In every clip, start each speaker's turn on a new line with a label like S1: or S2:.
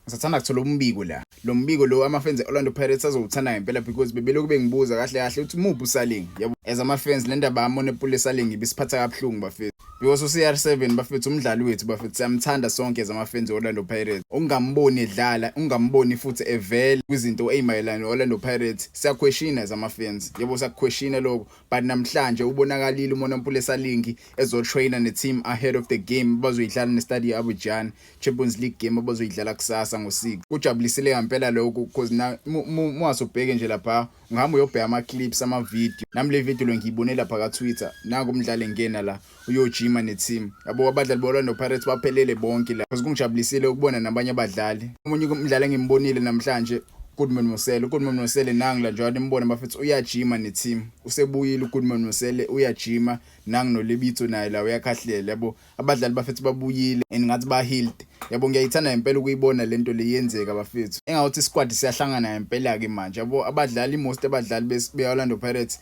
S1: Ngisathanda kuthola umbiko la. Lo mbiko lo ama-fans e-Orlando Pirates azowuthanda ngempela because bebelokhu bengibuza kahle kahle ukuthi muphi uSaleng. Yabo, as ama-fans le ndaba yaMonnapule Saleng ibisiphatha kabuhlungu bafethu. Because u-CR7 bafethu umdlali wethu bafethu, siyamthanda sonke as ama-fans e-Orlando Pirates. Ungamboni edlala, ungamboni futhi evele kwizinto ey'mayelana ne-Orlando Pirates. Siyaquestiona as ama-fans. Yebo, siyakuquestiona lokho. But namhlanje ubonakalile uMonnapule Saleng ezotraina ne-team ahead of the game bazoyidlala ne-Stade Abidjan, Champions League game abazoyidlala kusasa ngo-6. Kujabulisile ngempela lokho because na muwasobheke nje lapha, ungihamba uyobheka ama-clips, ama-video. Nami le video lo ngiyibone lapha ka-Twitter. Nangu umdlali engena la uyojima ne-team, yabo. Abadlali bo-Orlando Pirates baphelele bonke la because kungijabulisile ukubona nabanye abadlali. Omunye umdlali engimbonile namhlanje, Goodman Mosele. Goodman Mosele nangu la, njengoba nimbona bafethu, uyajima ne-team. Usebuyile uGoodman Mosele, uyajima. Nangu noLebitso naye la uyakhahlela, yabo. Abadlali bafethu babuyile and ngathi ba-healed, yabo. Ngiyayithanda ngempela ukuyibona lento le yenzeka bafethu, engawuthi isquad siyahlangana ngempela-ke manje, yabo. Abadlali, most abadlali be-Orlando Pirates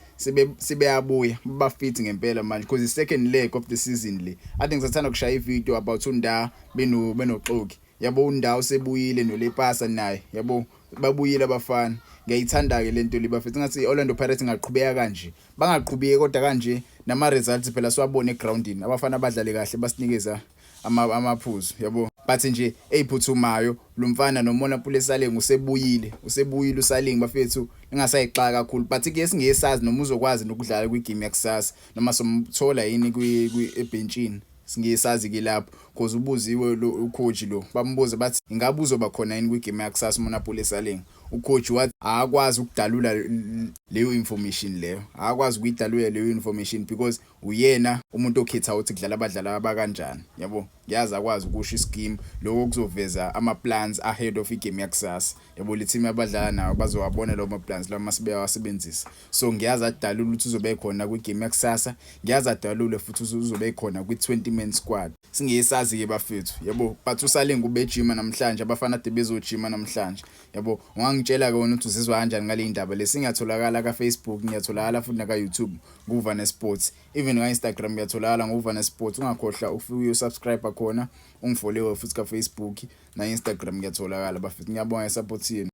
S1: sebeyabuya, bafit ngempela manje because i-second leg of the season le. Ade ngisathanda kushaya ivideo about uNda benoXoki, yabo. UNda usebuyile, noLepasa naye, yabo, babuyile abafana. Ngiyayithanda-ke lento le bafethu. Ngathi i-Orlando Pirates ingaqhubeka kanje, bangaqhubeki kodwa kanje nama-results phela siwabone egrawundini, abafana badlale kahle, basinikeza amaphuzu, yabo. But nje eyiphuthumayo, lo mfana noMonnapule Saleng usebuyile, usebuyile uSaleng bafethu, ningasayixaka kakhulu. But ke singesazi noma uzokwazi nokudlala kwigame yakusasa noma somthola yini ebhentshini, singesazi ke lapho because ubuziwe lo ucoach lo, bambuza bathi ingabe uzoba khona yini kwigame yakusasa uMonnapule Saleng. Ucoach wathi akakwazi ukudalula leyo information leyo, akakwazi ukuyidalula leyo information because uyena umuntu okhetha ukuthi kudlala abadlali abakanjani, yabo. Ngiyazi akwazi ukusho ischeme lokho kuzoveza ama-plans ahead of igame yakusasa, yabo. Le team abadlala nayo bazowabona lawo ma-plans lawo masebeyawasebenzisa. So ngiyazi adalula ukuthi uzobe khona kwigame yakusasa, ngiyazi adalule futhi uzobe khona kwi-20 man squad, singesazi-ke bafethu, yabo. But uSaleng ubejima namhlanje, abafana ade bezojima namhlanje, yabo. Ungangitshela-ke wena ukuthi uzizwa kanjani ngale ndaba le. Singiyatholakala ka-Facebook, ngiyatholakala futhi naka-YouTube nguVane Sports, even ka-Instagram ngiyatholakala nguVane Sports. Ungakhohlwa ufike uyosubscribe khona, ungifollowe futhi ka-Facebook na-Instagram ngiyatholakala bafethu. Ngiyabonga isupport yenu.